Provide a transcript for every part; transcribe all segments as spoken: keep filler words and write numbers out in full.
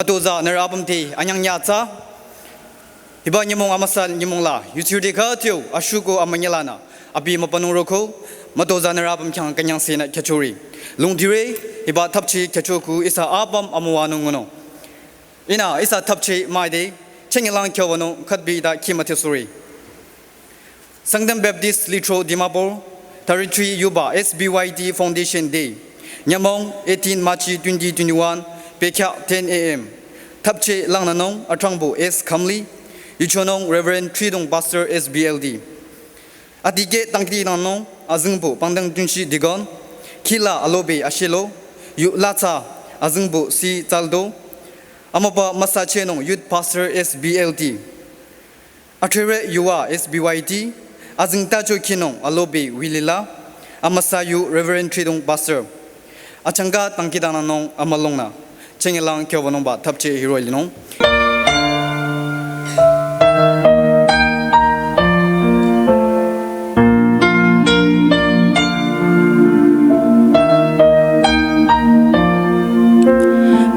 Mütozah nührü apüm te anyang nyatsa. Hiba nyümong amüsa nyümong la yutsirüti khütoi ashuko amünyi lanü abi mübünung roko. Mütozah nührü apüm khyang künyangsehnü khyüchore. Lungdire, hiba thapchi khyüchoku ihsa apüm amüwanung ngunung. Ihnü ihsa thapchi müide chengilang kyobanung khütbi ta khi müthesore. Sangtam Baptist Lithro Dimapur, thirty-three yuba S B Y D Foundation Day. Nyümong eighteen March twenty twenty-one, pekya ten A M. Thapchi langnanung atrangbu S Kamli, yuchonung Reverend Tridong Pastor S B L D. Adikeh tangkiti langnung azingbu Pangdang Tunshi Deacon, khila alobe ashelo, yu latsa azingbu C Tsaldo, amüba müsachehnung Youth Pastor S B L D. Athrere yuva S B Y D, azingtacho khinung alobe Wilila, amüsa yu Reverend Tridong Pastor. Achangka tangkitananung amülungnü chengilang kyobanungba thapchi hiroh-i linung.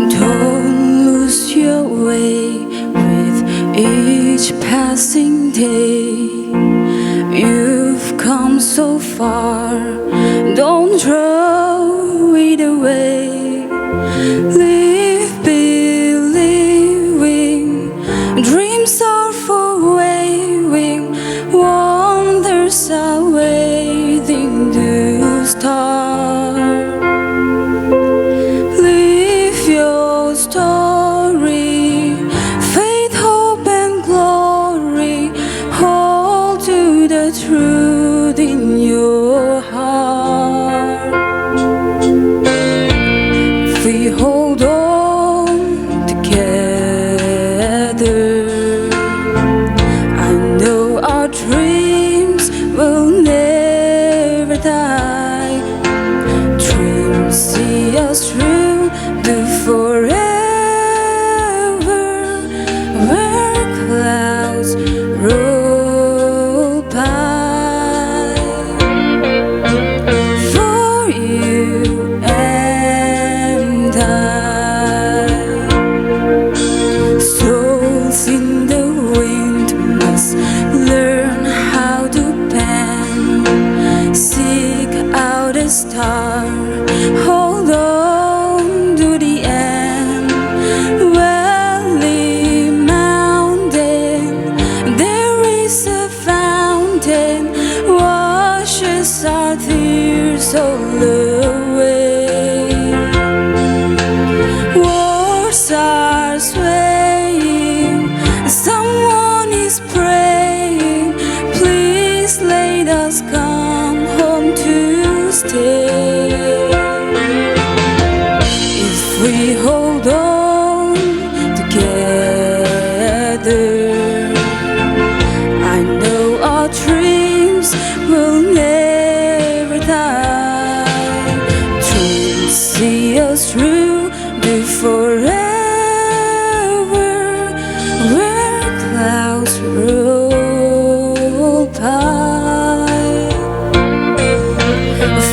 Don't lose your way with each passing day. You've come so far, don't throw it away. Live believing, dreams are for waving, wonders are waiting to start. Live your story, faith, hope, and glory. Hold to the truth in your heart. If we hold on together, I know our dreams will never die. Dreams see us through to forever, where clouds roll by. For you and I, souls in the wind must learn how to bend. Seek out a star, hold on to the end. Valley, mountain, there is a fountain, washes our tears all away. Worlds are swaying, someone is praying, please let us come home to stay. If we hold on together, I know our dreams will never die. Dreams see us through to forever, where clouds roll by.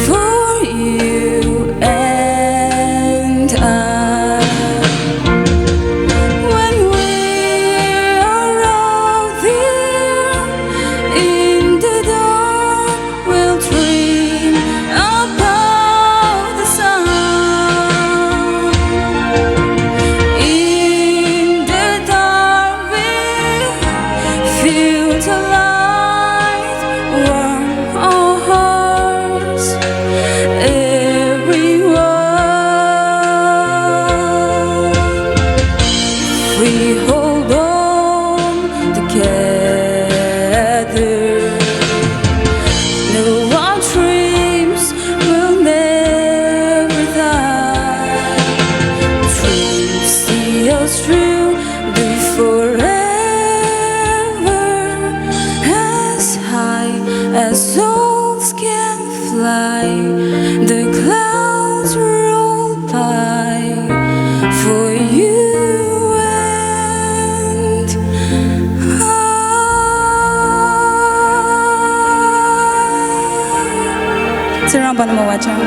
For you and I, when we are out there in the dark, we'll dream about the sun. In the dark, we feel the light warm our hearts. Everyone, we hold on together. No, our dreams will never die. Dreams see us through to forever, as high as souls can fly. The clouds roll by for you and I. Tsingrangba-nü müwajüng.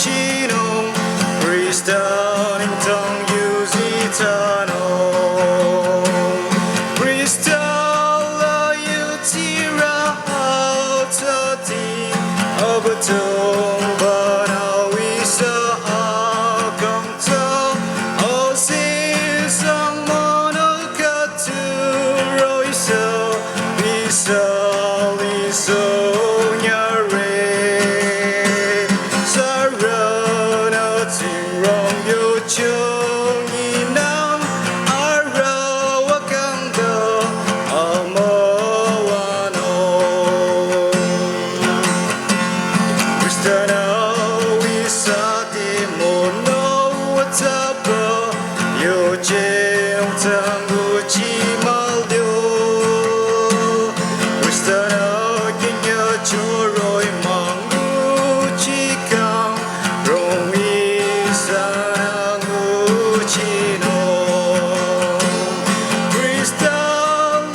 chinung, Khrista nengdang yuzeng thsanung. Khrista la yuchirü atsati, Abüdongba-nü wisa akang ta, asisang mono khüdu roh-i sa, wisa lisoh nyare. Sürünü Tsingrang yuchong inang, arüh akang ta amüwanung. Khrista-nü wisa te mono atsaba, yucheng tang nguchi müliu. Khrista-nü kingya choroh-i müngu chikang, rong-i sanang nguchinung. Khrista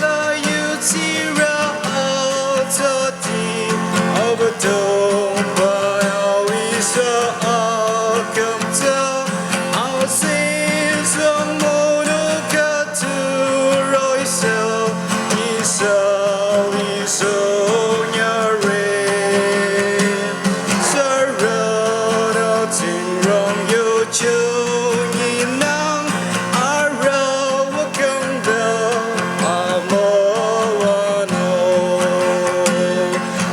la yuchirü atsati, Abüdongba-nü wisa akang ta, asisang mono khüdu roh-i sa, wisa lisoh nyare. Sürünü Tsingrang yuchong inang, arüh akang ta amüwanung.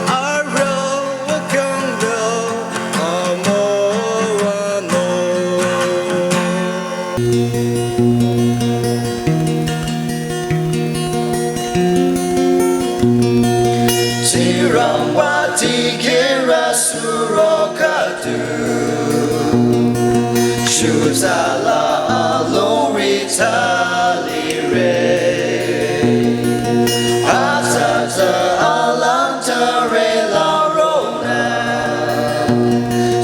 Arüh akang ta amüwanung. Tsingrangba dikehrü suro khüdu, shutsa la alongri thalire. Atsa ta alang tare la ronü,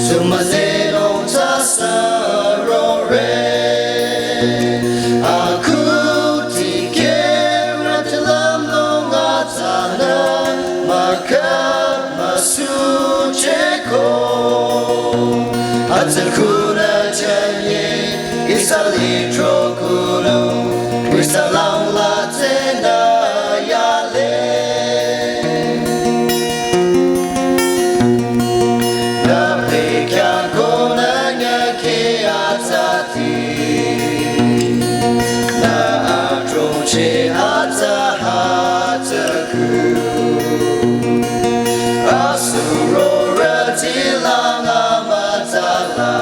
sumüzenung ta sürore. Akhu dikehrü te lümlong atsanü, mükap müsucheko. Atsa khunü chünye, ihsa lithro khunung, Khrista langla tsünü yale. Nü pekya konü nyüke atsati, nü adrongcheh atsa hütsükhu. Asurorüti lang amütsala,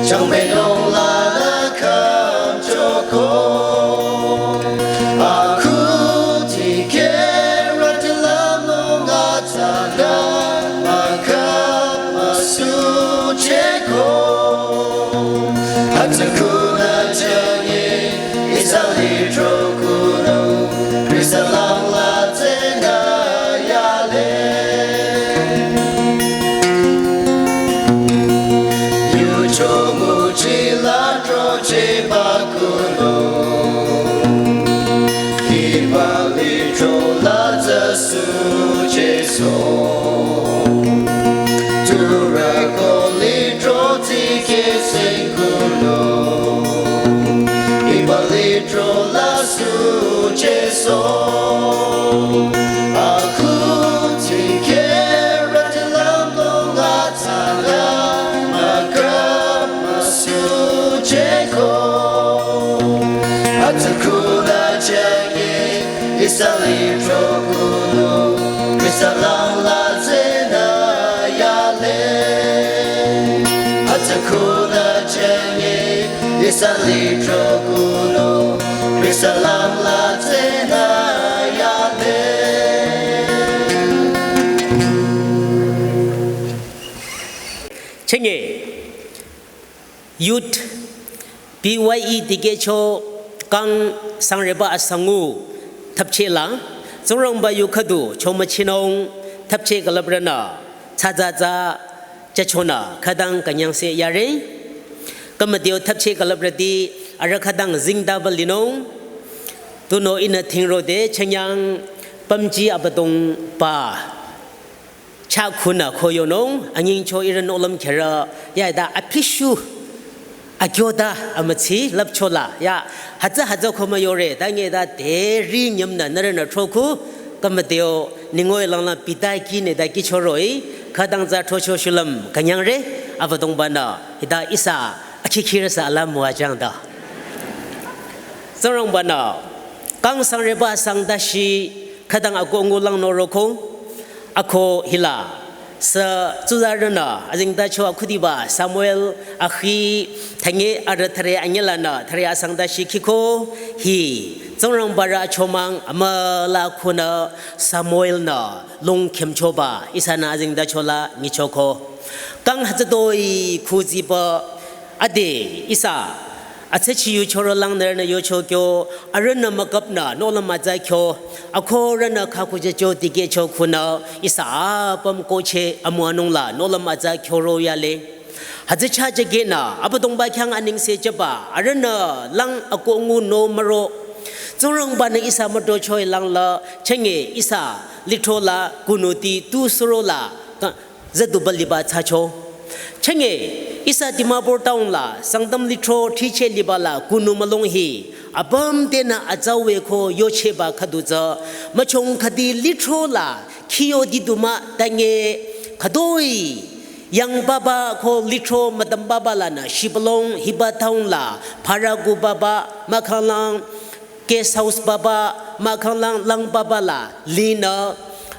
changmenung lanü khümchoko. Akhu dikehrü te lümlong atsanü, mükap müsucheko. Atsa khunü chünye, ihsa lithro khunung, Khrista langla tsünü yale. Yucho nguchi la throchehba khunung, hiba lithro la tsü suchehsoh. Tsurü ko lithro tikehseng khunung, hiba lithro la suchehsoh. Akhu dikehrü te lümlong atsanü, mükap müsucheko. Atsa khunü chünye, ihsa lithro khunung, Khrista langla tsünü yale. Atsa khunü chünye, ihsa lithro khunung, Khrista langla tsünü yale. Chünye, Youth B Y E dikehcho kang sangreba asangu thapcheh la, Tsingrangba yu khüdu chomüchinung thapcheh külüprünü, tsatsa tsa chachonü khütang künyangse yare. Khümüdeo thapcheh külüprüti arüh khütang zingtaba linung. Tunüo ihnü thingrode chünyang pümji Abüdongba Cha khunü ko yonung, anyingcho ihrü nohlüm kherü, ya da apishu, akyoda, amütsi, lüpchola, ya, hütsü hütsü ko müyore, ta nge da deri nyümnü, nührünü throku, kümüdeo, ningoi langlang pita ki ne da kichoroi, khütang tsü throcho shulüm, künyangre, Abüdongbanü, hita ihsa, akhikhirü sa ala müwajang da. Tsingrangbanü, kang sangreba sang dashi, khütang ako ngulang noroko, ako hila, sü tsuzarünü, azingtacho akhudiba, Samuel, akhi, thange, arüh thare anyelanü, thare asang dashi khiko, hi, Tsingrangbarü achomang, amüla khunü, Samuelnü, lung khemchoba, ihsanü azingtachola, nyichoko. Kang hütsütoi, khuziba, ade, ihsa, atsüchi yuchoro lang nührünü yocho kyo, arühnü müküpnü, nohlüm atsa kyo, akhorünü khakujecho dikehcho khunü, ihsa apüm koche amüwanungla, nohlüm atsa kyoro yale. Hütsü cha jagenü, Abüdongba khyang aningse jüba, arühnü lang ako ngu no müro. Tsingrangbanü ihsa mütochoi langla, chenge ihsa lithrola, kunuti tu surola, ka- züduba liba tsacho. Chenge, ihsa Dimapur town la, Sangtam lithro thiche liba la, kunu mülung hi, apüm tenü atsawe ko yocheba khüdu tsü, müchong khüdi lithro la, khiyo diduma tange, khüdoi, yang baba ko lithro mütam baba lanü, shibülung hiba town la, pharagu baba, mahkhanglang, guest house baba, mahkhanglang lang baba la, linü,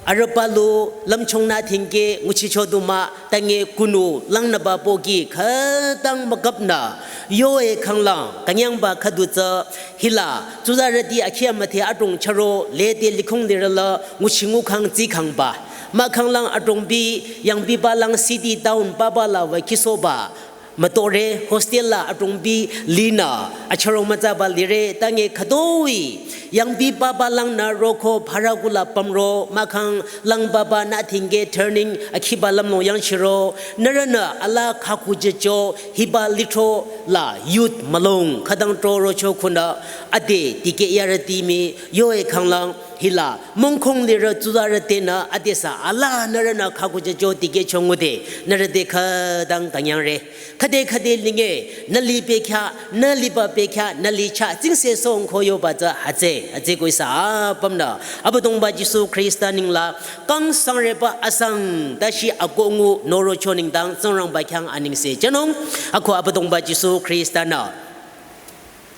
arüh palu, lümchongnü thingke, nguchicho duma, tange kunu, langnüba pohki, khütang müküpnü, yoe khanglang, künyangba khüdu tsü, hila, tsuzarüti akhi amüthe adrong charo, lede likhong lirüla, nguchi ngukhang tsikhangba. Mahkhanglang adrongbi, yangbiba lang city town baba la wü kisoba, mütore hostel la adrongbi linü, acharo mütsaba lire, tange khüdoi, yangbi baba langnü roko pharagu la pümro, mahkhang lang baba nü thingke turning, akhiba lümlong yangchiro, nührünü ala khakujecho, hiba lithro la youth mülung, khütang tro rocho khunü, ade dikeh yarüti mii, yoe khanglang, hila, mongkhong lirü tsuzarü tenü, adesü ala nührünü khakujecho dikehcho ngude, nührü te khütang künyangre. Khüde khüde linge, nü li pekha, nü liba pekha, nü li cha, tsingse song ko yoba tsü hütsü, hütsü ko ihsa apümnü. Abüdongba Jisu Khrista ningla, kang sangreba asang, tashi ako ngu norocho nengdang, Tsingrangba khyang aningse jünung, ako Abüdongba Jisu Khrista nü.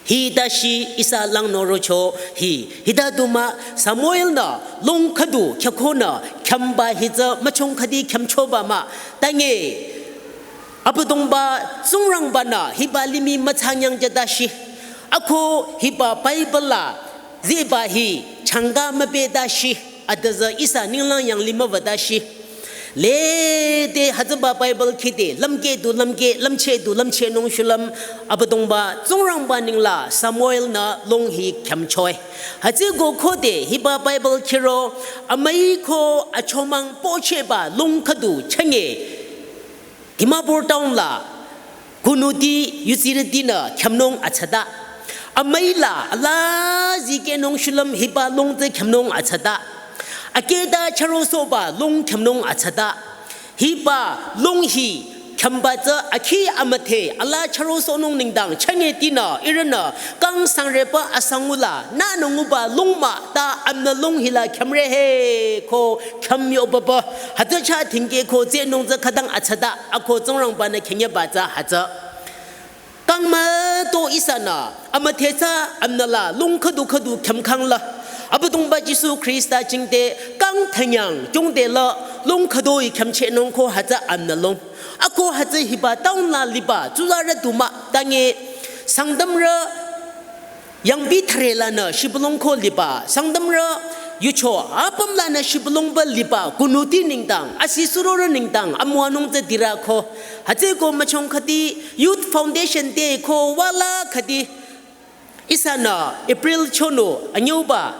Hi tashi ihsa lang norocho hi, hita duma Samuel nü, lung khüdu, khyükonü, khyamba hi tsü, müchong khüdi khyamchoba mah, tange, Abüdongba Tsingrangbanü hiba limih mütsanyang jüdashi. Ako hiba Bible la ziba hi changa mübedashi. Adüzü ihsa ninglang yang limüwüdashi. Lede hütsüba Bible khide lümke du lümke lümche du lümchenung shulüm Abüdongba Tsingrangba ningla Samuel nü lung hi khyamchoi. Hütsüko khode hiba Bible khiro amüi ko achomang pocheba lung khüdu chenge. Dimapur town la, kunuti, yutsirütinü, khyamnung atsata. Amüi la, ala zikehnung shulüm hiba lung tsü khyamnung atsata. Akeda charosohba lung khyamnung atsata. Hiba lung hi, khyamba tsü akhi amüthe, ala charosohnung nengdang, changetinü, ihrünü, kang sangreba asangula, nünü nguba lung mah, ta amnü lung hila khyamre he, ko khyamyo baba. Hütsü cha thingke ko tsehnung tsü khütang atsata, ako Tsingrangbanü khyanyaba tsü hütsü. Kang müto ihsanü, amüthe tsü amnüla, lung khüdu khüdu khyamkhangla. Abüdongba Jisu Khrista jingte, kang thanyang, jungte la, lung khüdoi khyamchehnung ko hütsü amnü lung. Ako hütsü hiba town la liba, tsuzarü du mah, tange, Sangtamrü, yangbi thare lanü shibülung ko liba, Sangtamrü yucho apüm lanü shibülungba liba, kunuti nengdang, asi surorü nengdang, amüwanung tsü dirü ko. Hütsüko müchong khüdi, Youth Foundation Day ko wala khüdi. Ihsanü April chonu, anyüba.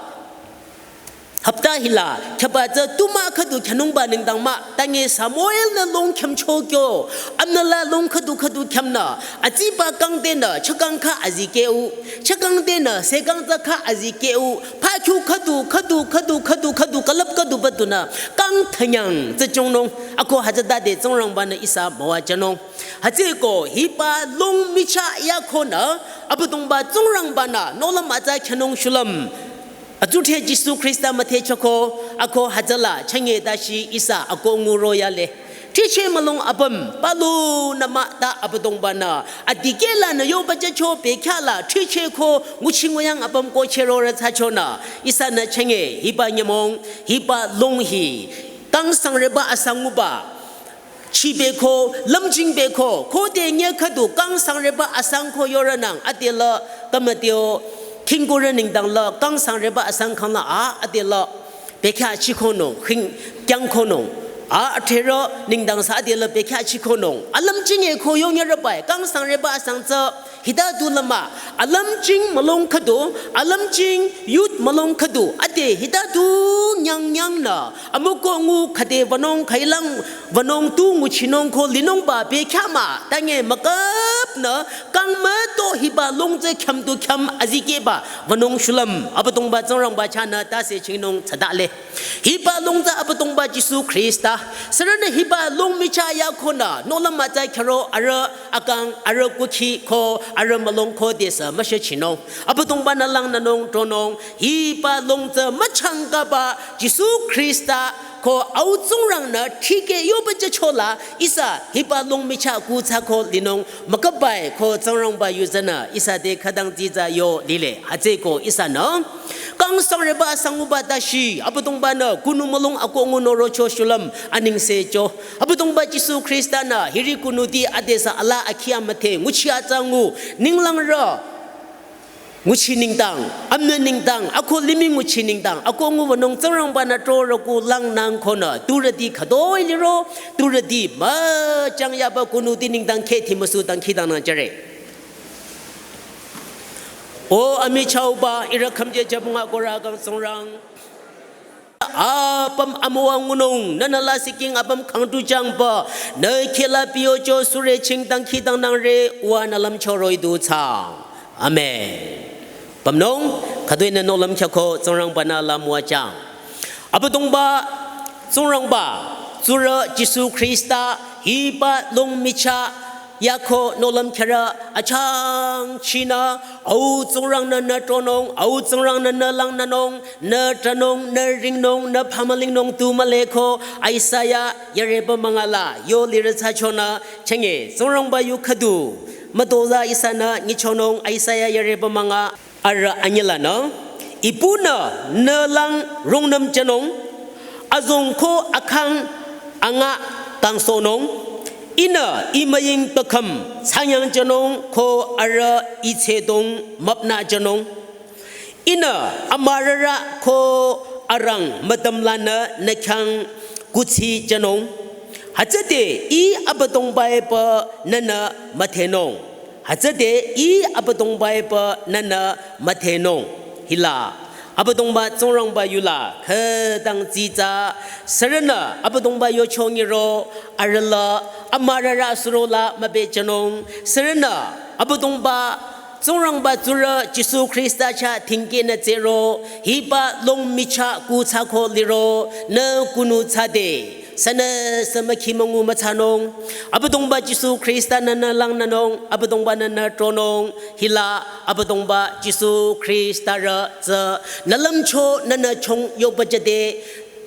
Hapta hila, kheba tsü tuma khüdu khyünungba nengdang mah, tange Samuel-nü long khyümcho kyo, amnala long khüdu khüdu khyümnü, atsiba kangtenü, chakang kha azikeu, chakangtenü, sekang tsü kha azikeu, phakhu khüdu, khüdu, khüdu, khüdu, khüdu, külüp khüdu badunü, kang thanyang, tsü chongnung, ako hütsütade Tsingrangba-nü ihsa müwajünung. Hütsüeko, hiba long michah yakhonü, Abüdongba Tsingrangba-nü, nohlüm atsa khyünung shulüm. Atsudhre Jisu Khrista müdhe choko, ako hütsüla, chünye tashi ihsa, ako nguro yale. Thricheh mülung apüm, palunü mah ta Abüdongba-nü, adikehlanü yobajücho bekhyahla, thricheh ko, nguchi nguyang apüm ko chürorü thsachonü, ihsanü chünye, hiba nyümong, hiba long hi, kang sangreba asang nguba, chibeko, lümjingbeko, khode nye khüdu kang sangreba asang ko yorünang, adela, kamateo, khingkurü nengdangla, kang sangreba asang khangla, a, adela, bekhyah chikonung, khing, kyangkonung, a, athrerü nengdang sü adela, bekhyah chikonung, alümjinge ko yongyarübai, kang sangreba asang tsü, hita du lama, alümjing mülung khüdu, alümjing youth mülung khüdu, ade hita du nyang nyangnü, amüko ngu khüde wünung khüilang wünung tu nguchinung ko linungba bekhyah mah, tange müküpnü, kang müto hiba long tsü khyüm du khyüm azikehba, wünung shulüm, Abüdongba Tsingrangba chahnü tase chingnung thsadale. Hiba long tsü Abüdongba Jisu Khrista. Sürünü hiba long michah yakhonü, nohlüm atsa khyüro arüh akang, arüh kukhi ko, arüh mülung ko desü müshechinung. Abüdongba-nü langnünung tronung, hiba long tsü müchangkaba Jisu Khrista ko Au Tsingrangnü thikeh yobajüchola, ihsa hiba long michah kuthsa ko linung, müküpbai ko Tsingrangba yuzanü, ihsa te khütang tsitsa yo lile, hütsüeko ihsanü. Kang sangreba asang nguba tashi, Abüdongba-nü, kunu mülung ako ngu norocho shulüm, anengsecho. Abüdongba Jisu Khrista-nü, hiri kunuti adesü ala akhi amüdhe, nguchi atsa ngu, ninglangrü, nguchi nengdang, amnü nengdang, ako limih nguchi nengdang, ako ngu wünung Tsingrangba-nü trorü ku langnang konü, turüti khütoi liro, turüti müchang yaba kunuti nengdang kheh thi müsu dangkhidangnang jüre. O amichahba, ihrü khümje jübong akohrü kang Tsingrang. Apüm amüwa ngunung, nünü lasih king apüm khangtu jangba, nü khehla piyocho sürü ching dangkhidangnangre, uwa nü lümcho roh-i du thsa. Amen. Pümnung, khütoinü nohlüm khyako Tsingrangba-nü la müwajüng. Abüdongba, Tsingrangba, tsurü Jisu Khrista, hiba long michah, yako nohlüm khyarü achangchinü, Au Tsingrangnü nü tronung, Au Tsingrangnü nü langnünung, nü tranung, nü ringnung, nü phamülingnung tu mühle ko, Isaiah yareba münga la, yo lirü thsachonü, chünye, Tsingrangba yu khüdu, mütozah ihsanü nyichonung, Isaiah yareba münga, arüh anyilanü, ipunü nü lang rungnüm jünung, azong ko akhang anga kangsohnung, ihnü i müying pükhüm thsanyang jünung ko arüh i tsehtung müpnü jünung, ihnü amürarü ko arang mütümlanü nü khyang kuthsi jünung, hütsüde i Abüdongba-e pü nünü müdhenung. Hütsüde i Abüdongba-e pü nünü müdhenung. Hila, Abüdongba Tsingrangba yula, khütang tsitsa, sürünü Abüdongba yocho nyiro, arühla, amürarü surola mübejünung, sürünü Abüdongba Tsingrangba tsurü Jisu Khrista chah tingkehnü tsehro, hiba long michah kuthsa ko liro, nü kunu thsade. Sünüsü mükhi müngu müthsanung, Abüdongba Jisu Khrista-nü nü langnünung, Abüdongba-nü nü tronung, hila Abüdongba Jisu Khrista rü tsü, nü lümcho nünü chong yobajüde,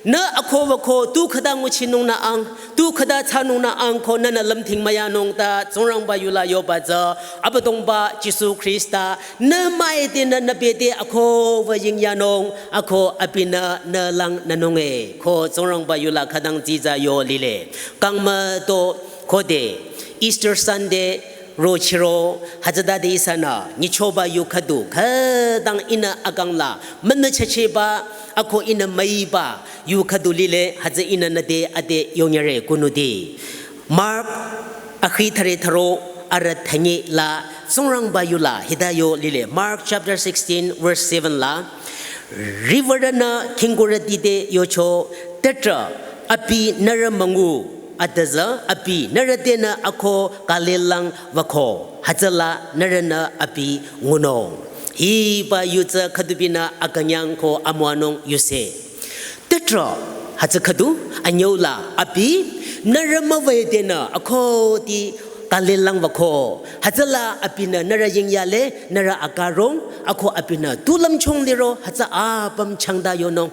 nü akohba ko tu khüta nguchinung nü ang, tu khüta thsanung nü ang ko nünü lümthing müyanung ta Tsingrangba yula yoba tsü, Abüdongba Jisu Khrista, nü müide nü nü bete akohba yingyanung, ako abinü nü langnünung e, ko Tsingrangba yula khütang tsitsa yo lile. Kang müto khode, Easter Sunday, rochiro, hütsütade ihsanü, nyichoba yu khüdu, khütang ihnü akang la, münü chacheba, ako ihnü müiba, yu khüdu lile, hütsü ihnü nüte ate yonyare kunuti. Mark, akhi thare tharo, arüh thanyi la, Tsingrangba yula, hita yo lile. Mark chapter sixteen, verse seven la. Riwürünü khingkurüti te yocho, "Tütrah, abi nührü müngu, atüzü abi nührü tenü ako kalilang wüko, hütsüla nührünü abi ngunung." Hiba yu tsü khüdubinü akünyang ko amüwanung yuse. "Tütrah," hütsü khüdu, "anyüula abi nührü müwü tenü akoti kalilang wüko, hütsüla abinü nührü yingyale, nührü akarong, ako abinü tu lümchung liro, hütsü apüm changta yonung."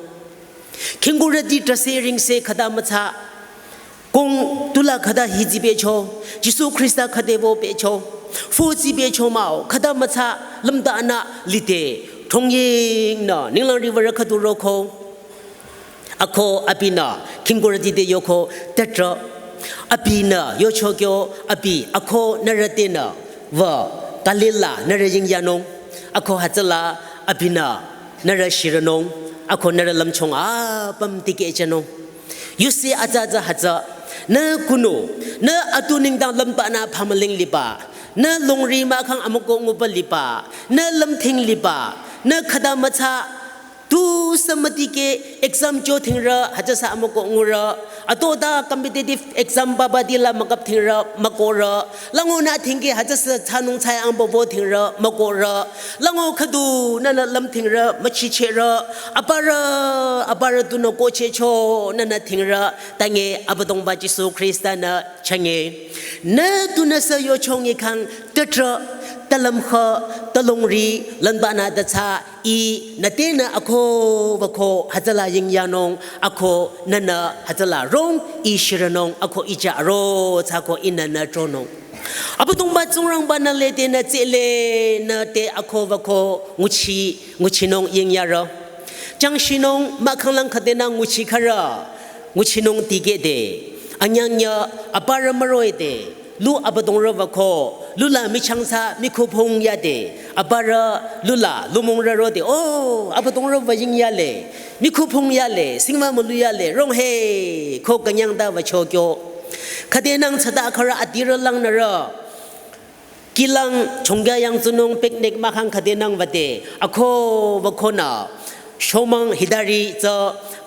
Khingkurüti trahse ringse khüta mütsa, kong tula khüta hizi pehcho, Jisu Khrista khüde wo pehcho, fuzi pehcho mah-o, khüta mütsa lümtanü lide, thongyingnü ninglang riwürü khüdu roko. Ako abinü khingkurüti te yoko, "Tütrah, abinü yocho kyo, abi ako nührü tenü wü kalila nührü yingyanung, ako hütsüla abinü nührü shiranung, ako nührü lümchung apüm tikehchanung." Yuse atsa atsa hütsü, "Nü kunu, nü atu nengdang lümbanü phamüling liba, nü longri mahkhang amüko nguba liba, nü lümthing liba, nü khüta mütsa, tusü mütikeh exam cho thingrü, hütsüsü amüko ngurü, atoda competitive exam babadila mükap thingrü, mükorü, lango nü thingkeh hütsüsü thsanung thsayang bobo thingrü, mükorü, lango khüdu nünü lümthingrü, müchichehrü, aparü, aparü tunü kohchehcho nünü thingrü, tange Abüdongba Jisu Khrista-nü change. Nü tunüsü yochongi khang, 'Tütrah, tülümkhü, tülongri, lümbanü dütsa, Ih nü tenü ako wüko hütsüla yingyanung, ako nünü hütsüla rong Ih shiranung, ako Ih ja aro thsako Ihnü nü tronung.' Abüdongba Tsingrangba-nü lede nü tsele nü te ako wüko nguchi, nguchinung yingyarü. Changshinung mahkhang lang khüdenü nguchi khürü, nguchinung tikehde. Anyangnyü aparü müroide. Lu abüdongrü wüko, lula michangsa mikhuphung yade, aparü lula lumongrü rode, "O, abüdongrü wü yingyale, mikhuphung yale, singma mülu yale, rong he," ko künyangta wücho kyo. Khüdenang tsata khürü adirü langnürü, kilang chongkya yangtsunung picnic mahkhang khüdenang wüde, ako wükonü, shomang hitari tsü,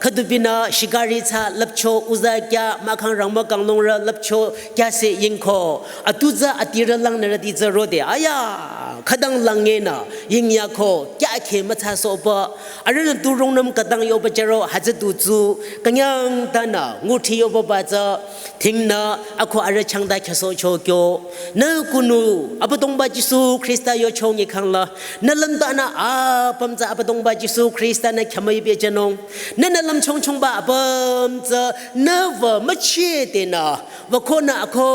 khüdubinü shikari tsü lüpcho uza kya mahkhang rangmü kanglungrü lüpcho kya se yingko, atu tsü adirü langnürüti tsü rode, "Aya, khütang langnü, yingyako, kya khe mütsa soba, arühnü tu rungnüm khütang yoba jüro hütsü tu tsü, künyangtanü, nguchi yoba ba tsü, thingnü, ako arüh changta khyüsohcho kyo." Nü kunu, Abüdongba Jisu Khrista yochongi khangla, nü lümtanü apüm tsü Abüdongba Jisu Khrista-nü khyamüi pehjünung. Nünü lümchongchongba apüm tsü nü wü müchidenü, wükonü ako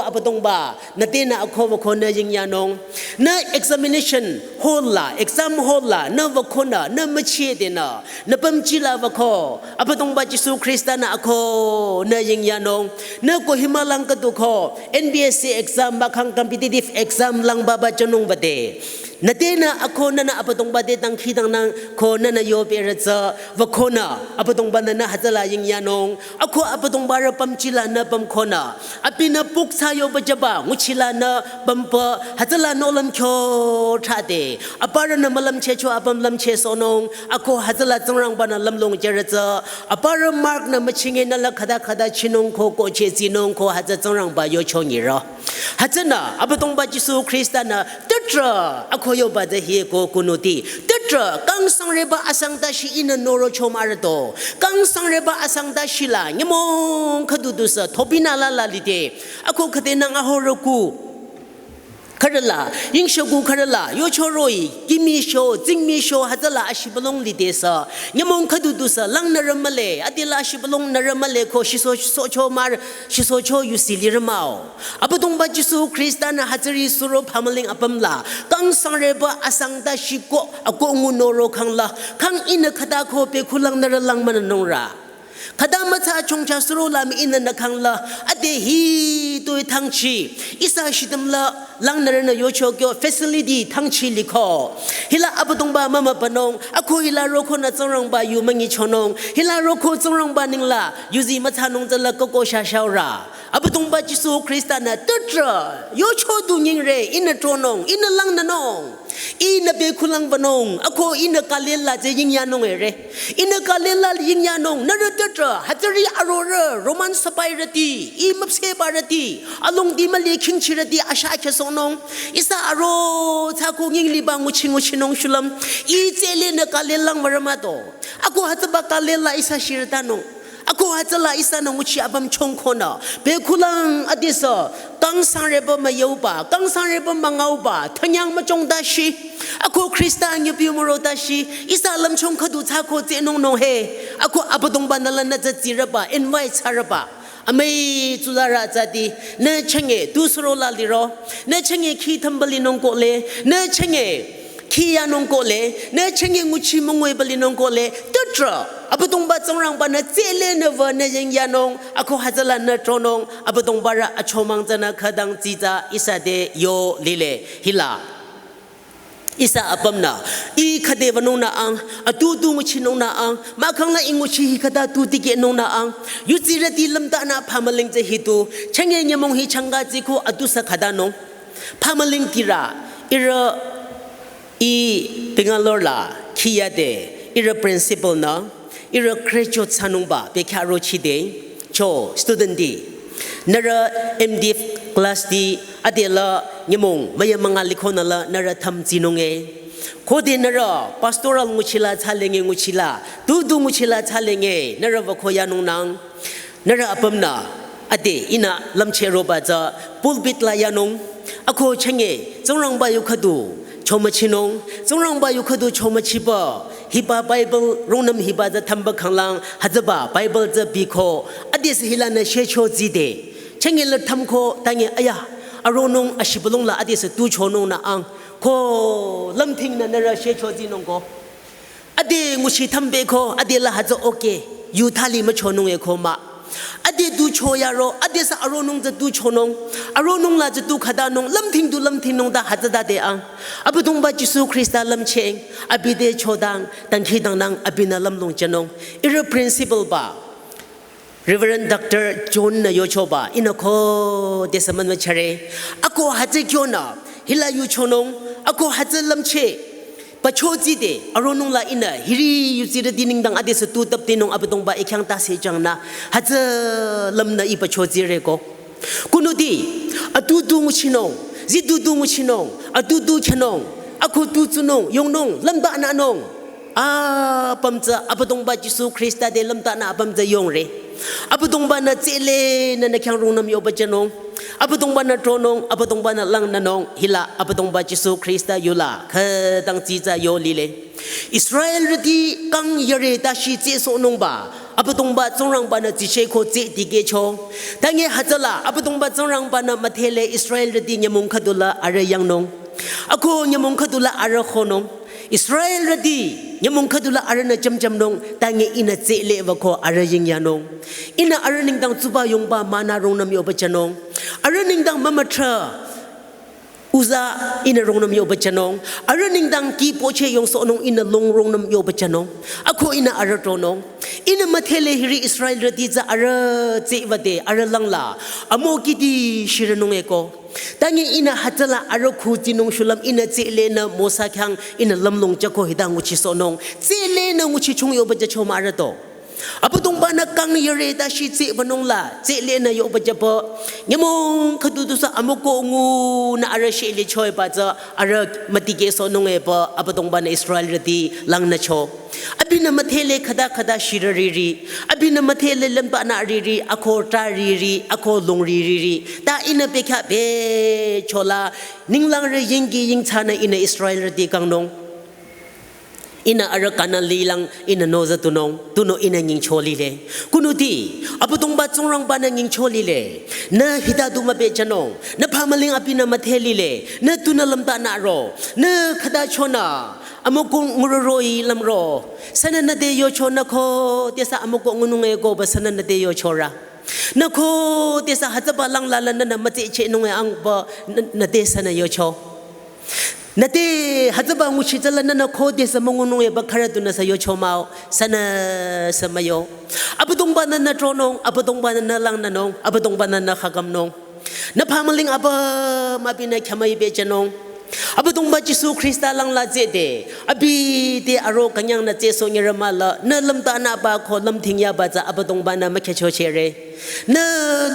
Abüdongba, nü tenü ako wükonü yingyanung. Nü examination hall la, exam hall la, nü wükonü, nü müchidenü, nü pümjila wüko, Abüdongba Jisu Khrista-nü ako nü yingyanung. Nü Kohima lang khüdu ko, N P S C exam mahkhang competitive exam lang baba jünung bade. Nü tenü ako nünü Abüdongba te dangkhidangnang ko nünü yopehrü tsü, wükonü, Abüdongba-nü nü hütsüla yingyanung. Ako Abüdongba rü pümjila nü pümkonü. Abinü puksa yoba jüba, nguchila nü pümpü, hütsüla nohlüm kyo thrade. Aparünü mülümchehcho apüm lümchehsohnung, ako hütsüla Tsingrangba-nü lümlong jürü tsü. Aparü mark nü müchinge nü la khüta khüta chinung ko, ko chehsinung ko, hütsü Tsingrangba yochongi ro. Hütsünü, Abüdongba Jisu Khrista-nü, "Tütrah," ako yoba tsü hi ko kunuti. "Tütrah, kangsangreba asang tashi Ihnü norocho mahrüto. Kangsangreba asang tashi la, nyümong khüdu dusü, thopinü la la lide. Ako khüdenang ahorü ku. Khürüla, yingshoku khürüla, yocho roh-i, kimi sho, tsingmi sho, hütsüla ashibülung lidesü. Nyümong khüdu dusü, langnürü mühle, adila ashibülung nürü mühle ko, shiso, shisohcho mar, shisohcho yusi lirü mah-o." Abüdongba Jisu Khrista-nü hütsüri suro phamüling apüm la, kangsangreba asang tashi ko, ako ngunoro khangla, khang Ihnü khüta ko pekhu langnürü lang mününungrü. Khüta mütsa chongcha suro la mii Ihnü nü khangla, ade hitoi thangchi, ihsa shitüm la langnürünü yocho kyo facility thangchi liko. Hila Abüdongba mümübünung, ako hila roko nü Tsingrangba yu müngichonung, hila roko Tsingrangba ningla, yuzi mütsanung tsüla koko shashaorü. Abüdongba Jisu Khrista-nü tütrah yocho du nyingre, ihnü tronung, ihnü langnünung, ihnü bekhulang wünung, ako ihnü kalela tsü yingyanung ere. Ihnü kalela yingyanung, nührü tütrah, hütsüri arorüh, Roman sipairüti, ih müpsehbarüti, alongdi müli khingchirüti, asha khesohnung, ihsa aro tsüko nyingliba nguchi nguchinung shulüm, ih tsülenü kalelang würü mah do. Ako hütsüba kalela ihsa shirütanung. Ako hütsüla ihsanü nguchi apüm chongkonü, bekhulang adesü, kangsangreba müyuba, kangsangreba müngauba, thanyang müchongtashi. Ako Khrista nyüpi mürotashi, ihsa lümchung khüdu tsüko tsünung nung he. Ako Abüdongba-nü lanü tsü tsirüba, invite thsarüba. Amüi tsuzarü tsüti, nü chenge, tu surola liro, nü chenge khi thümba linung kohle, nü chenge, khi yanung kohle, nü chenge nguchi münguiba linung kohle, tütrah, Abüdongba Tsingrangba-nü tsülenü wünü yingyanung, ako hütsülanü tronung, Abüdongbarü achomang tsünü khütang tsitsa ihsa te yo lile, hila. Ihsa apümnü, ih khüde wünungnü ang, atutu nguchinungnü ang, mahkhang la ih nguchi hi khüta tu tikehnungnü ang, yutsirüti lümtanü phamüling tsü hitu, chenge nyümong hi changka tsiko atusü khütanung. Phamüling tirü, ihrü ih Bangalore la khiyade, ihrü principal-nü, ihrü graduate thsanungba, bekhyah rochide, cho student-ti. Nührü M.Div class-ti, adela nyümong, müyamünga likhonü la, nührü thümtsinung e. Khode nührü, pastoral nguchila, thsalenge nguchila, tutu nguchila, thsalenge, nührü wüko yanungnang. Nührü apümnü, ade ihnü lümcheh roba tsü pulpit la yanung, ako chenge, Tsingrangba yu khüdu, chomüchinung, Tsingrangba yu khüdu chomüchiba, hiba Bible rungnüm hiba tsü thümba khanglang, hütsüba Bible tsü biko, adesü hilanü shecho tside. Chenge la thümko, tange aya, aronung ashibülung la adesü tu chonungnü ang, ko lümthingnü nührü shecho tsinung ko. Ade nguchi thümbeko, adela hütsü okay, yu thali müchonung eko mah. Ade tu choyaro, adesü aronung tsü tu chonung, aronung la tsü tu khütanung, lümthing tu lümthingnung ta hütsüta de ang. Abüdongba Jisu Khrista lümcheng, abi te chodang, dangkhidangnang, abinü lümlong jünung. Ihrü principal ba, Reverend Doctor John-nü yochoba, ihnü khodesü münmüchare. Ako hütsü kyonü, hila yuchonung, ako hütsü lümcheh. Pacho tside, aronung la ihnü, hiri yutsirüti nengdang adesü tu taptenung Abüdongba ih khyang tase jangnü, hütsü lümnü ih pacho tsireko. Kunuti, atutu nguchinung, zitutu nguchinung, atutu khenung, ako tu tsunung, yongnung, lümtanünung. Apüm tsü Abüdongba Jisu Khrista te lümtanü apüm tsü yongre. Abüdongba-nü tsülenü nü khyang rungnüm yoba jünung. Abüdongba-nü tronung, Abüdongba-nü langnünung, hila Abüdongba Jisu Khrista yula, khütang tsitsa yo lile. Israelrüti kang yare tashi tsüsohnungba, Abüdongba Tsingrangba-nü tsicheko tsü dikehcho. Tange hütsüla, Abüdongba Tsingrangba-nü müdhele Israelrüti nyümong khüdula arüh yangnung. Ako nyümong khüdula arüh khonung. Israelrüti, nyümong khüdula arühnü jümjümnung, tange ihnü tsüle wüko arüh yingyanung. Ihnü arüh nengdang tsuba yongba manna rungnüm yoba jünung. Arüh nengdang mümütra uza ihnü rungnüm yoba jünung. Arüh nengdang ki poche yongsohnung ihnü long rungnüm yoba jünung. Ako ihnü arüh tronung. Ihnü müdhele hiri Israelrüti tsü arüh tsüwüde arüh langla. Amo kiti shiranung eko. Tange ihnü hütsüla arüh khu tsinung shulüm ihnü tsülenü Mosa khyang ihnü lümlong jüko hita nguchisohnung. Tsülenü nguchichung yoba jücho mah arüh to. Abüdongba-nü kang yare tashi tsüwünung la, tsülenü yoba jüba. Nyümong khüdu tusü amoko ngunü arüh shele choiba tsü arüh mütikehsohnung eba Abüdongba-nü Israelrüti langnücho. Abinü müdhele khüta khüta shirü riri, abinü müdhele lümbanü riri, ako tra riri, ako long riri. Ta ihnü bekhyah bechola, ninglang re yingki yingthsanü ihnü Israelrüti kangnung. Ihnü arüh Kanan lilang ihnü noza tunung, tunüo ihnü nyingcho lile. Kunuti, Abüdongba Tsingrangba-nü nyingcho lile. Nü hita du mübejünung, nü phamüling abinü müdhe lile, nü tunü lümtanü ro, nü khüta chonü. Amoko ngurü roh-i lümro. Sünü nüte yocho nü khodesü amoko ngunung eko ba sünü nüte yochorü. Nü khodesü hütsüba langla la nünü mütsechehnung e ang ba nü-, nüte sünü yocho. Nüte hütsüba nguchi tsüla nünü khodesü müngunung eba khürü dunü sü yocho mah-o, sünüsü müyo. Abüdongba-nü nü tronung, Abüdongba-nü nü langnünung, Abüdongba-nü nü khakümnung. Nü phamüling apüm abinü khyamüi pehjünung. Abüdongba Jisu Khrista langla tsehde, abi te aro künyangnü tsehsoh nyirü mahla, nü lümtanüba ko lümdhingyaba tsü Abüdongba-nü mükhehcho chere. Nü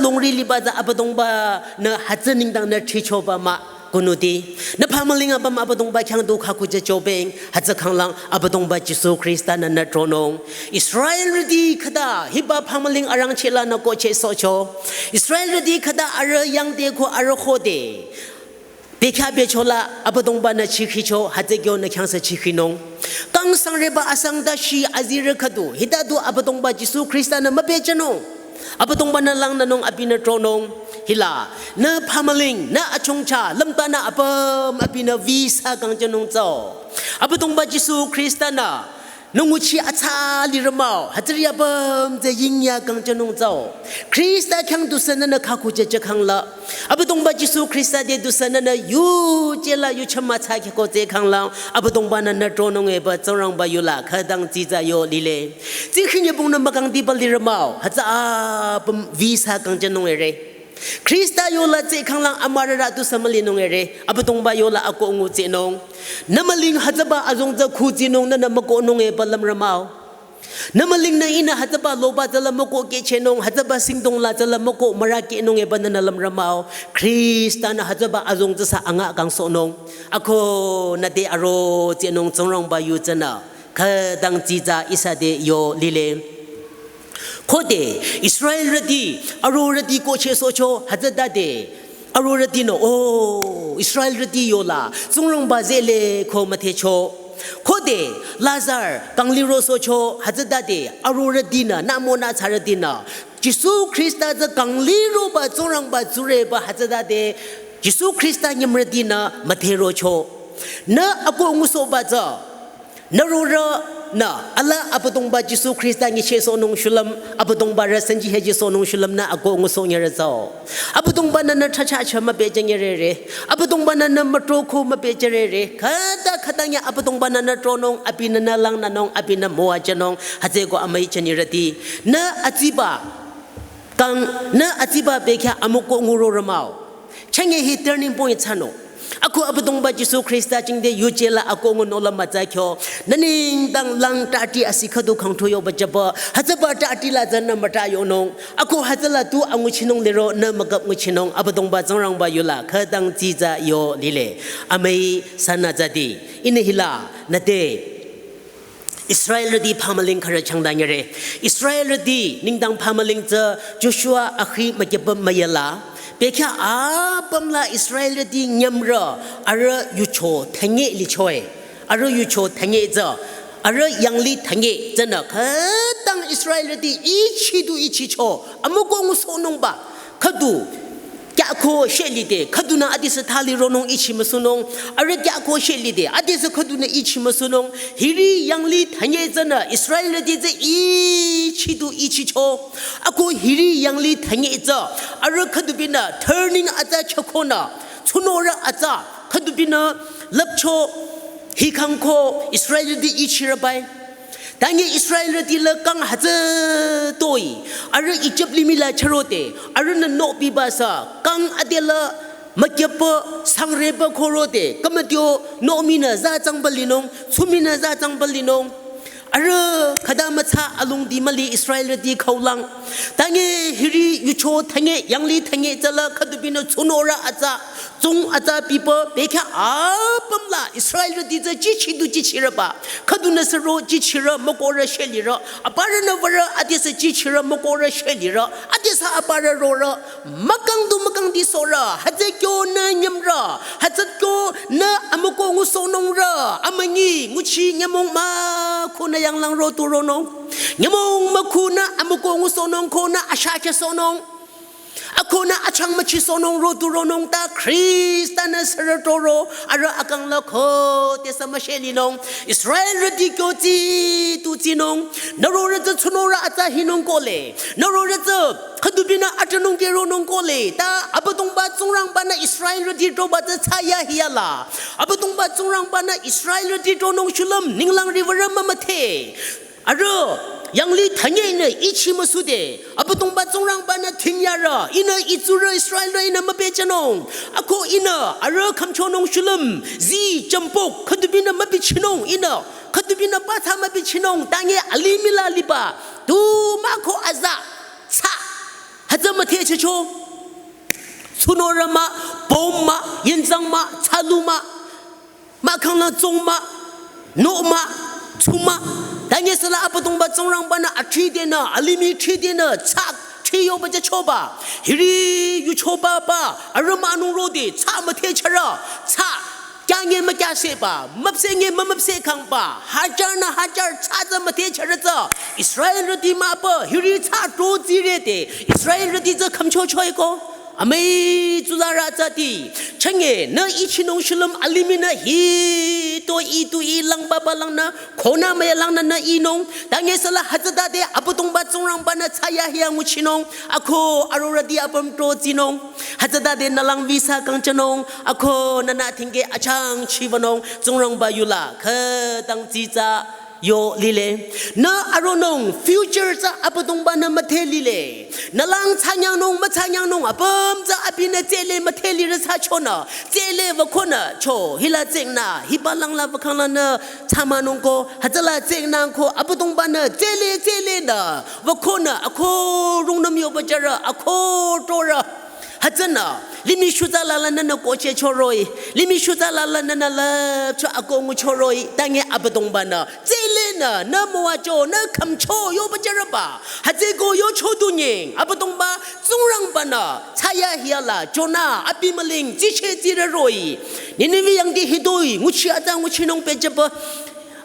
longri liba tsü Abüdongba-nü hütsü nengdang nü thrichoba mah. Kunuti, nü phamüling apüm Abüdongba khyang du khakujüchobeng, hütsü khanglang Abüdongba Jisu Khrista-nü nü tronung. Israelrüti khüta hiba phamüling arangcheh lanü kohchehsohcho. Israelrüti khüta arüh yangde ko arüh khode bekhyah bechola Abüdongba-nü chikhicho, hütsü kyo nü khyang sü chikhinung. Kang sangreba asang dashi azirü khüdu, hita du Abüdongba Jisu Khrista-nü müpehjünung. Abüdongba-nü langnünung abinü tronung. Hila, nü phamüling, nü achongcha, lümtanü apüm abinü visa kangjünung tsüo. Abüdongba Jisu Khrista-nü nü nguchi atsa lirü mah-o, hütsüri apüm tsü yingya kangjünung tsüo. Khrista khyang dusü nünü khakujücheh khangla, Abüdongba Jisu Khrista te dusü nünü yuje la yuchama tsü khyako tseh khangla, Abüdongba-nü nü tronung eba Tsingrangba yula khütang dsitsa yo lile. Tsingkhi nyübong nü mükangdiba lirü mah-o, hütsü apüm visa kangjünung ere. Khrista yola tseh khanglang amürarü dusü mülinung ere, Abüdongba yola akoh ngutsehnung. Nü müling hütsüba azong tsü khutsinung nünü mükohnung eba lümrü mah-o. Nü müling nü ihnü hütsüba loba tsüla mükoh kehchehnung, hütsüba singdong la tsüla mükoh mürakehnung eba nünü lümrü mah-o. Khrista-nü hütsüba azong tsü sü anga kangsohnung. Ako nüte aro tsehnung Tsingrangba yu tsünü khütang dsitsa ihsa te yo lile. Khode Israelrüti, arorüti kohchehsohcho hütsütade, arorütinü, o, Israelrüti yola Tsingrangba zehle ko müdhecho. Khode Lazar kanglirosohcho hütsütade, arorütinü, nü monü thsarütinü Jisu Khrista tsü kangliroba Tsingrangba tsureba hütsütade, Jisu Khrista nyümrütinü müdherocho. Nü akoh ngusohba tsü, nü rorünü ala Abüdongba Jisu Khrista nyichehsohnung shulüm, Abüdongba rü sanji hejisohnung shulüm nü akoh ngusoh nyirü tsüo. Abüdongba-nü nü thracha cha müpehjü nyirere. Abüdongba-nü nü mütroko müpehjürere. Khüta khütang ya Abüdongba-nü nü tronung, abinü nü langnünung, abinü müwajünung, hütsüeko amüi chanirüti. Nü atsiba, kang, nü atsiba bekhyah amükoh ngurorü mah-o. Chünye hi turning point thsanung. Ako Abüdongba Jisu Khrista jingte yuje la akoh ngunola mütsa kyo. Nü nengdang lang tati asi khüdu khangthu yoba jüba. Hütsüba tati la tsünü müta yonung. Ako hütsüla tu anguchinung liro nü mükap nguchinung. Abüdongba Tsingrangba yula khütang dsitsa yo lile. Amüi sünü tsüti. Ihnü hila nüte Israelrüti phamüling khürü changdanyere. Israelrüti nengdang phamüling tsü Joshua akhi mükyüpüm müyala. Bekhyah apümla Israelrüti nyümrü arüh yucho thünye lichoe. Arüh yucho thünye tsü. Arüh yanglih thünye tsünü khütang Israelrüti ichi du ichicho. Amükoh ngusohnungba. Khüdu kyako sheh lide, khüdunü adisü thali ronung ichi müsunung, arüh kyako sheh lide, adisü khüdunü ichi müsunung, hiri yanglih thünye tsünü Israelrüti tsü ichi du ichicho, ako hiri yanglih thünye tsü, arüh khüdubinü turning atsa chakonü, tsunorü atsa, khüdubinü lüpcho, hikhangko Israelrüti ichirübai. Tangi Israelrüti la kang hütsü toi, arüh Egypt limih la chürode, arühnü nohpiba sü, kang adela mükyüpü sangreba khorode, kümütio nohminü za tsangba linung, tsuminü za tsangba linung. Arüh khüta mütsa alongdi müli Israelrüti khaulang. Tangi hiri yucho thünye, yanglih thünye tsüla khüdubinü tsunorü atsa, tsung atsa pipü, bekhyah apümla Israelrüti tsü jichi du jichirüba. Khüdunü sü ro jichirü, mükohrü sheh lirü. Aparünü würü, adisü jichirü, mükohrü sheh lirü. Adisü aparü rorü, mükang du mükangdi sohrü. Hütsü kyonü nyümrü. Hütsü kyonü amükoh ngusohnungrü. Amünyi, nguchi nyümong mükhunü yanglang ro tu ronung. Nyümong mükhunü amükoh ngusohnung konü ashakya sohnung. Ako Konü achang müchisohnung ro tu ronung ta Khrista-nü sürü toro arüh akang la khodesü müshelinung. Israelrüti kyo tsi tu tsinung. Nührorü tsü tsunorü atsa hinung kohle. Nührorü tsü khüdubinü atünung ke ronung kohle. Ta Abüdongba Tsingrangba-nü Israelrüti toba tsü thsayahiya la. Abüdongba Tsingrangba-nü Israelrüti tonung shulüm ninglang riwürü mümüdhe. Arüh, yanglih thanye nü ichi müsude, Abüdongba Tsingrangba-nü thingyarü, ihnü itsurü Israelrü ihnü müpehjünung. Ako ihnü, arüh khümchonung shulüm, zi, jümpok, khüdubinü mübichinung, ihnü, khüdubinü pathsa mübichinung, tange alimih la liba, tu mah ko aza, tsa, hütsü müdhechecho. Tsunorü mah, bomb mah, yinzang mah, tsalu mah, mahkhang la tsong mah, no mah, tsu mah. Tange süla Abüdongba Tsingrangba-nü athridenü, alimih thridenü, tsa thri yoba jüchoba. Hiri yuchoba ba, arüh mah nung rode, tsa müdhecharü, tsa kyange mükyaseba, müpsenge mümüpse kangba, hajar nü hajar tsa tsü müdhecharü tsü, Israelrüti mah ba, hiri tsa to tsirede, Israelrüti tsü khümchochoeko. Amüi tsuzarü tsüti, chenge, nü ichinung shulüm alimihnü hi to i tu i langba ba langnü, khonü müya langnü nü inung, tange süla hütsütade Abüdongba Tsingrangba-nü thsayahiya nguchinung, ako arorüti apüm to tsinung, hütsütade nü lang visa kangchanung, ako nünü thingke achang chibanung, Tsingrangba yula, khütang tsitsa, yo lile. Nü aronung future tsü Abüdongba-nü müdhe lile. Nü lang thsanyangnung müthsanyangnung apüm tsü abinü tsele müdhe lirü thsachonü. Tsele wükonü cho hila tsengnü hiba lang la wükhang lanü thsamanung ko hütsüla tsengnü ko Abüdongba-nü tsele tsele nü wükonü ako rungnüm yoba jürü ako torü. Hütsünü, limih shutsa lala nünü koche choroi, limih shutsa lala nünü lüpcho ako nguchoroi, tange Abüdongba-nü, tselenü, nü müwacho, nü khümcho, yoba jürüba, hütsüko yocho du nying, Abüdongba, Tsingrangba-nü, thsayahiya la, Jona, abi müling, tsiche tsireroi, Nineveh yangdi hidoi, nguchi atsa nguchinung pehjüba,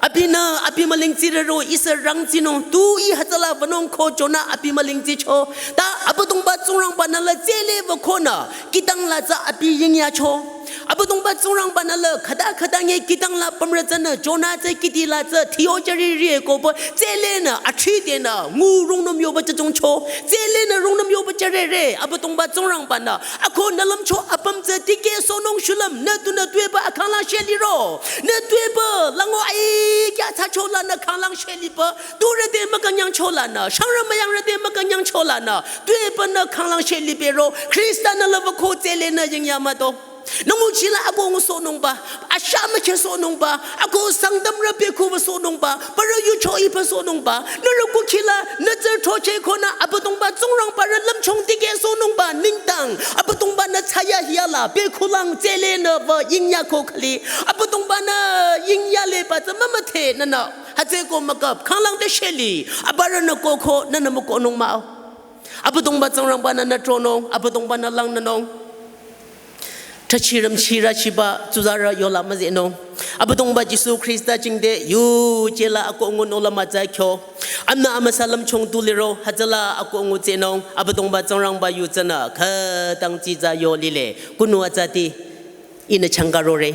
abinü, abi müling tsirero, ihsa rangtsinung, tu ih hütsüla wünung ko Jona abi müling tsicho. Ta Abüdongba Tsingrangba-nü la tsele wükonü, kihtang la tsü abi yingyacho. Abüdongba Tsingrangba-nü la khüta khüta nge kihtang la pümrü tsünü, Jona tsü kihdi la tsü, thiyo jüri rie ko ba, tselenü, athridenü, ngu rungnüm yoba jüjungcho. Tselenü rungnüm yoba jürere, Abüdongba Tsingrangba-nü, ako nü lümcho apüm tsü tikehsohnung shulüm, nü tunü tuepü akhanglang sheliro. Nü tuepü, lango ai kya thsacho lanü khanglang shelipü, turü te mükünyangcho lanü, shangrü müyangrü te mükünyangcho lanü, tuepü nü khanglang shelipero, Khrista-nü la wüko tselenü yingya müto. Nü nguchila ako ngusohnungba, asha müchesohnungba, ako Sangtamrü bekhu wüsohnungba, parü yucho ipü sohnungba, nührü kukhila, nü tsü throcheh konü, Abüdongba Tsingrangba rü lümchung tikehsohnungba, ningtang, Abüdongba-nü thsayahiya la, bekhulang tselenü wü yingya ko khali, Abüdongba-nü yingya leba tsü mümüdhe nünü, hütsüko müküp, khanglang te sheli, abürünü koko, nünü mükohnung mah-o. Abüdongba Tsingrangba-nü nü tronung, Abüdongba-nü langnünung. Thachirüm chira chiba tsuzarü yola müzehnung. Abüdongba Jisu Khrista jingte yuje la ako ngunung la mütsa kyo. Amnü amüsa lümchung tu liro hütsüla ako ngutsehnung. Abüdongba Tsingrangba yu tsünü khütang tsitsa yo lile. Kunu atsati ihnü changkarore.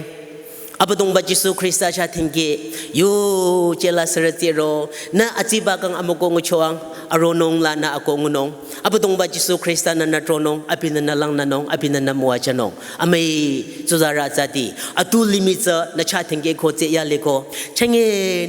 Abüdongba Jisu Khrista chah thingki yuje la sürütsiro. Nü atsiba kang amüko nguchoang. Aronung lanü ako ngunung. Abüdongba Jisu Khrista-nü nü tronung, abinü nü langnünung, abinü nü müwajünung. Amüi tsuzarü atsati, atu limih tsü nü chah thingki ko tse yale ko. Chenge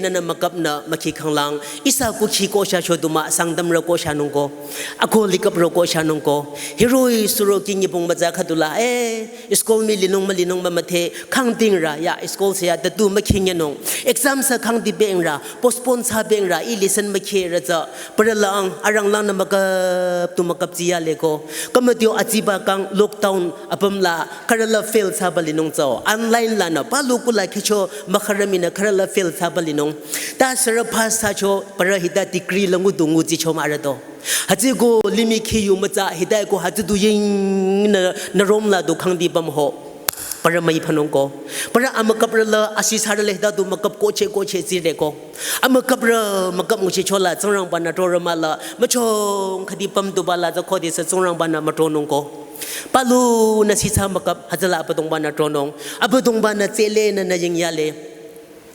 nünü müküpnü mükhi khanglang, ihsa kukhi ko sha choduma, Sangtamrü ko shanung ko. Ako liküprü ko shanung ko. Hiroh-i suro ki nyipung mütsa khüdula, eh, school mii linung mülinung mümüdhe, khangdingrü, ya, school se ya, tatu mükhi nyenung. Exam sa khangdi bengrü, postpone thsa bengrü, ih lesson mükhirü tsü. Parü lang, arang langnü müküp tu müküp tsiyale ko. Kümütio atsiba kang lockdown apüm la khürüla fail thsaba linung tsü. Online lanü palu kula khicho mükharüminü khürüla fail thsaba linung. Ta sürü pass thsacho parü hita degree la ngudu ngutsicho mah arüh to. Hütsüko limih khi yu mütsa hita ko hütsü du ying nü, nü room la du khangdi püm ho. Parü müiphanungko. Parü amüküprü la asisarü le hita du müküp koche koche tsireko. Amüküprü müküp nguchichola Tsingrangba-nü trorü mahla müchong khüdi pümduba la tsü khodesü Tsingrangba-nü mütronungko. Palu-nü sitsa müküp hütsüla Abüdongba-nü tronung. Abüdongba-nü tsülenü nü yingyale.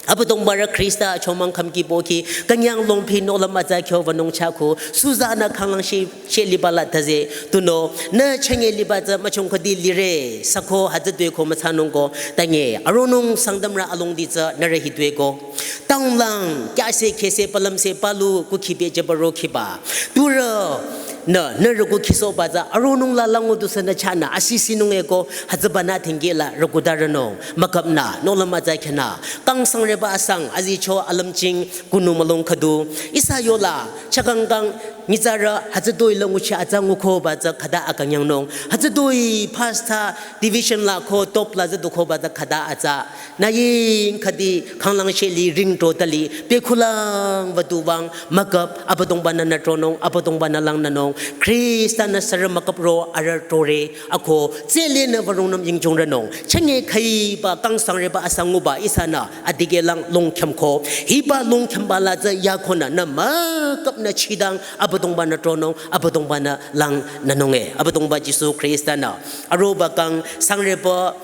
Abüdongbarü Khrista achomang khümki pohki künyang longphi nohlüm atsa kyo wünung chahko. Suzanü khanglang shi, shi liba la taze. Tunüo, nü chenge liba tsü müchong khüdi lire. Sako hütsü tueko müthsanungko. Tanye, aronung Sangtamrü alongdi tsü nührü hi tueko. Tanglang, kyase khese palümse palu kukhi pehjüba rokhiba. Turü, nü, nührü kukhisohba tsü aronung la lango dusünü chahnü asisinung eko hütsübanü thingkehla rükudarünung. Müküpnü, nohlüm atsa khenü. Kangsangreba asang, azicho alümching, kunu mülung khüdu. Ihsa yola, chakangkang, nyitsarü, hütsütoi la nguchi atsa ngukoba tsü khüta akünyangnung. Hütsütoi pastor division la ko top la tsü dukoba tsü khüta atsa. Nü ying khüdi khanglang sheli ring tro tali, pekhulang wüdu wüng, müküp, Abüdongba-nü nü tronung, Abüdongba-nü langnünung. Khrista-nü sürü müküp ro arüh trore. Ako, tsülenü wünung nüm yingjong rünung. Chenge khüiba kangsangreba asang nguba ihsanü adikehlang longkhümko. Hiba longkhümba la tsü yakonü nü müküpnü chidang Abüdongba-nü tronung, Abüdongba-nü langnünunge. Abüdongba Jisu Khrista-nü. Aroba kangsangreba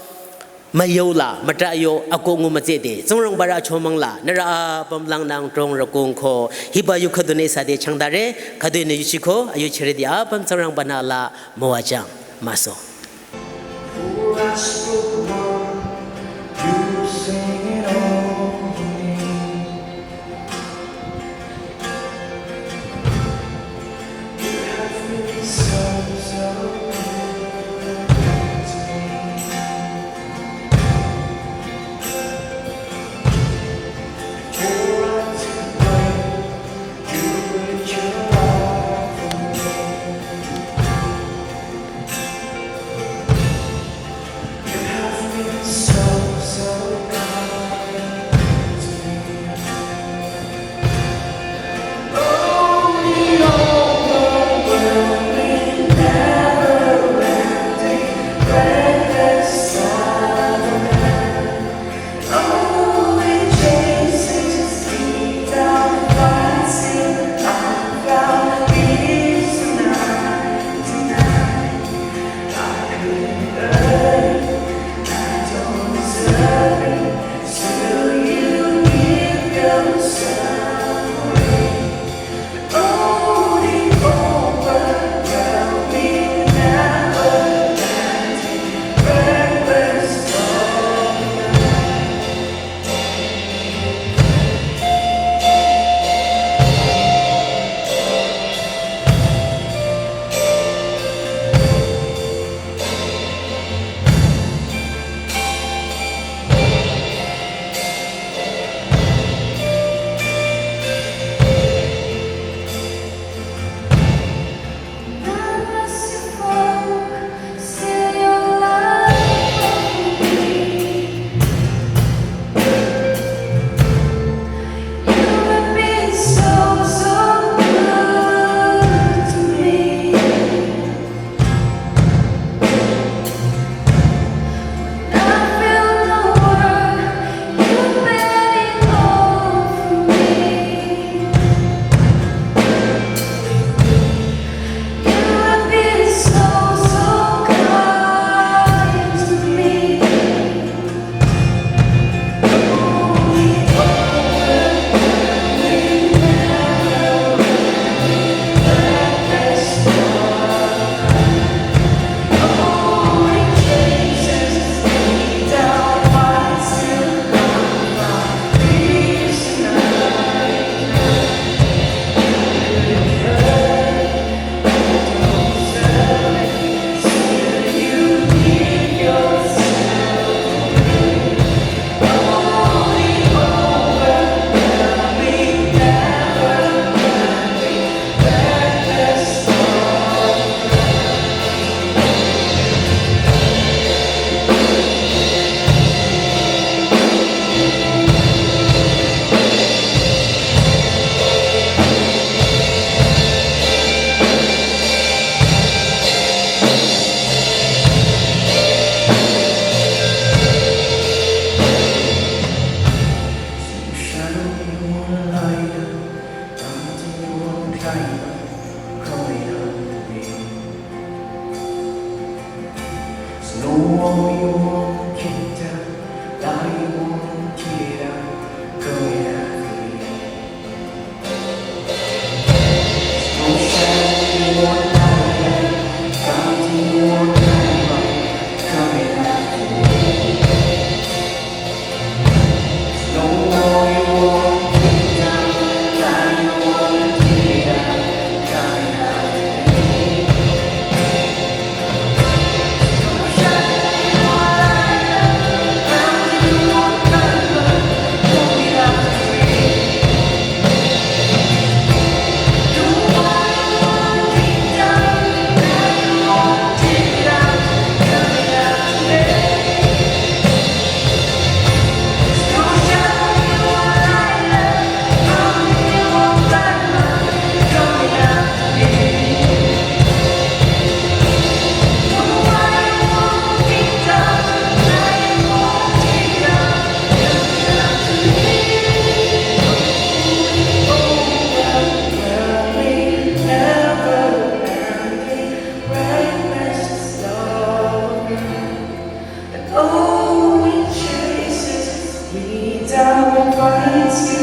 müyola, mütrayo, ako ngu mütsüde. Tsingrangbarü achomang la, nührü apüm langnang trong rükungko. Hiba yu khüdunü ihsa te changdare, khüdunü yuchiko, ayuchirüti apüm Tsingrangba-nü la müwajang. Maso. Christ